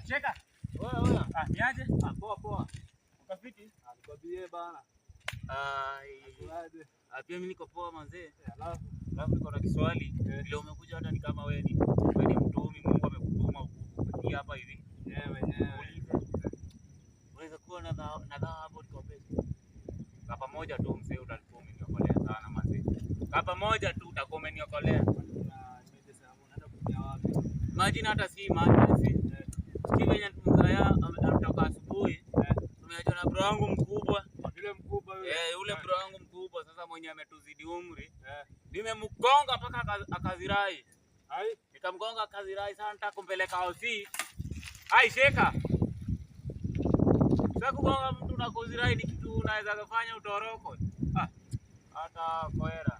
Cheka. Oya oya. Ah, niaje? Ah, poa poa. Ukafiti? Ah, nikwambie bana. Ah, Aje. ah, pia mimi niko poa manzee. Eh, alafu Alafu niko na kiswali. Eh. Vile umekuja hata ni kama wewe ni mtumi, Mungu amekutuma ukupitie hapa hivi. Yeye wenyewe. Uulize. Unaweza kuwa na dhahabu nikopeshe. Kwa pamoja tu mzee utalikuwa umeniokolea sana manzee. Kwa pamoja tu utakuwa umeniokolea. Kuna emergency ama unaenda kutumia wapi? Imagine hata si emergency. Eh, Siku yenye mzaya ametoka asubuhi, eh. tumeachwa na bro wangu mkubwa. Yule mkubwa yule. Eh, yule bro wangu mkubwa sasa mwenye ametuzidi umri. Eh. Nimemgonga mpaka akazirai. Ai, Nikamgonga akazirai sana, nataka kumpeleka hosi. Ai sheka. Sasa kugonga mtu na kuzirai ni kitu unaweza kufanya utoroko. Ah, hata koera.